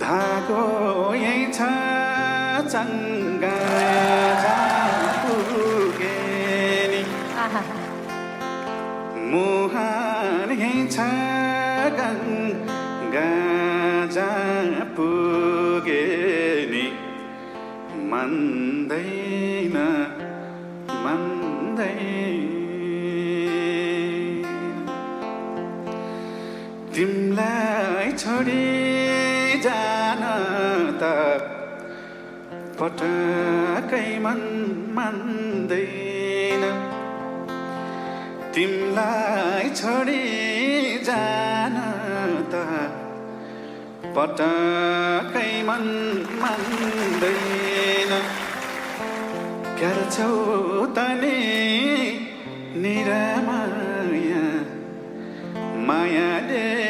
धागो यही छ चङ्गा पुगे नि मुहान यही छ गङ्गा पुगे नि मन्दैन तिमलाई छोडी जान त पटकै मन मान्दैन तिमलाई छोडी जान त पटकै मन मान्दैन गर्छौ तनी निरामाया मायाले